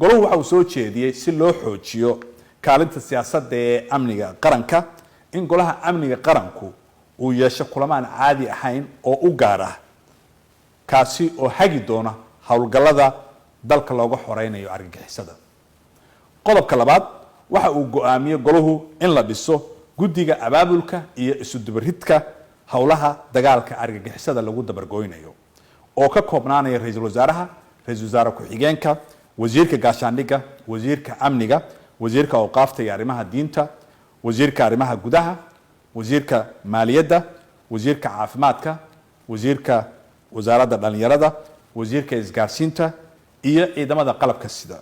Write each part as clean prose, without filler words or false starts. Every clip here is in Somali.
Golahu waxa uu soo jeediyey, si loo xoojiyo kaalinta siyaasadda ee amniga qaranka, in Golaha Amniga Qaranku uu yeesho kulamaan caadi ahayn oo u gaar ah, kaasi oo hagi doona howlgallada dalka looga xoreynayo argagixisada. Qodobka labaad, waxa uu go-aamiyey golahu in la dhiso guddiga abaabulka iyo isudubaridka howlaha dagaalka argagixisada lagu dabargoynayo, oo ka koobnaanaya ra-iisul wasaaraha, ra-iisul wasaare ku-xigeenka, wasiirka gaashaandhigga, wasiirka amniga, wasiirka awqaafta iyo arrimaha diinta, wasiirka arrimaha gudaha, wasiirka maaliyadda, wasiirka caafimaadka, wasiirka wasaaradda dhalinyarada, wasiirka isgaarsiinta iyo ciidamada qalabka sida,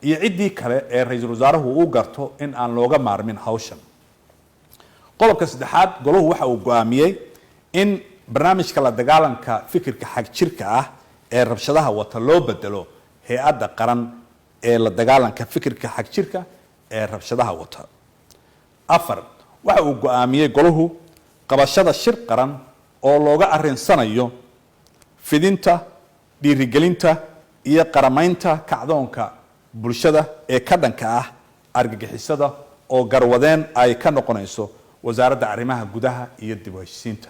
iyo ciddii kale ee ra-iisul wasaaruhu uu garto in aan looga maarmin hawshan. Qodobka saddexaad, golahu waxa uu go-aamiyey in barnaamijka la dagaalanka fikirka xagjirka ah ee rabshadaha wata loo bedelo hay-adda qaran ee la dagaalanka fikirka xagjirka ee rabshadaha wata. Afar, waxa uu go-aamiyey golahu qabashada shir qaran oo looga arinsanayo fidinta, dhiirigelinta iyo qaramaynta kacdoonka bulshada ee ka dhanka ah argagixisada, oo garwadeen ay ka noqonayso Wasaaradda Arrimaha Gudaha iyo dib u heshisiinta.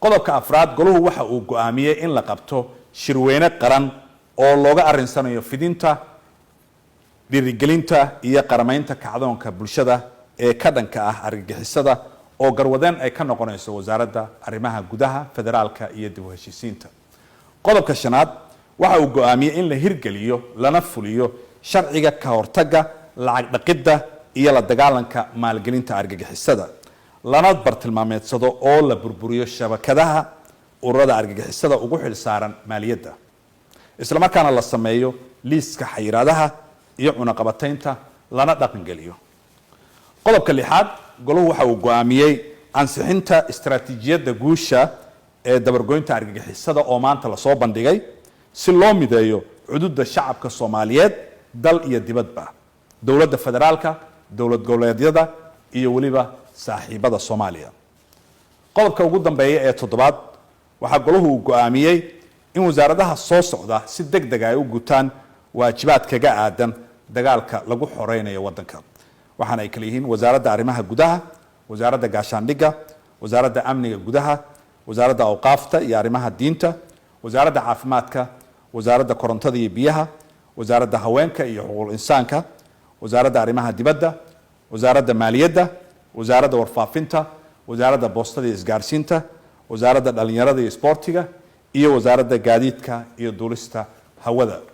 Qodobka afraad, golahu waxa uu go-aamiyey in la qabto shirweyne qaran oo looga arinsanayo fidinta, dhiirigelinta iyo qaramaynta kacdoonka bulshada ee ka dhanka ah argagixisada, oo garwadeen ay ka noqonayso Wasaaradda Arrimaha Gudaha, Federaalka iyo dib u heshiisiinta. Qodobka shanaad, waxa uu go-aamiyey in la hirgeliyo lana fuliyo sharciga ka hortagga lacag dhaqidda iyo la dagaalanka maalgelinta argagixisada, lana bartilmaameedsado oo la burburiyo shabakadaha ururada argagixisada ugu xil saaran maaliyadda, isla markaana la sameeyo liiska xayiraadaha iyo cunaqabataynta, lana dhaqangeliyo. Qodobka lixaad, golahu waxa uu go-aamiyey ansixinta istaraatiijiyadda guusha ee dabargoynta argagixisada oo maanta lasoo bandhigay, si loo mideeyo cududa shacabka Soomaaliyeed dal iyo dibadba, dowladda federaalka, dowlad goboleedyada iyo weliba saaxiibada Soomaaliya. Qodobka ugu dambeeya ee toddobaad, waxaa golahu uu go-aamiyey in wasaaradaha soo socda si deg deg ay u gutaan waajibaad kaga aadan dagaalka lagu xoreynayo waddanka, waxaana ay kala yihiin Wasaaradda Arrimaha Gudaha, Wasaaradda Gaashaandhigga, Wasaaradda Amniga Gudaha, Wasaaradda Awqaafta iyo Arrimaha Diinta, Wasaaradda Caafimaadka, Wasaaradda Korontada iyo Biyaha, Wasaaradda Haweenka iyo Xuquuqul Insaanka, Wasaaradda Arrimaha Dibadda, Wasaaradda Maaliyadda, Wasaaradda Warfaafinta, Wasaaradda Boostada iyo Isgaarsiinta, Wasaaradda Dhalinyarada iyo Isboortiga iyo Wasaaradda Gaadiidka iyo Duulista Hawada.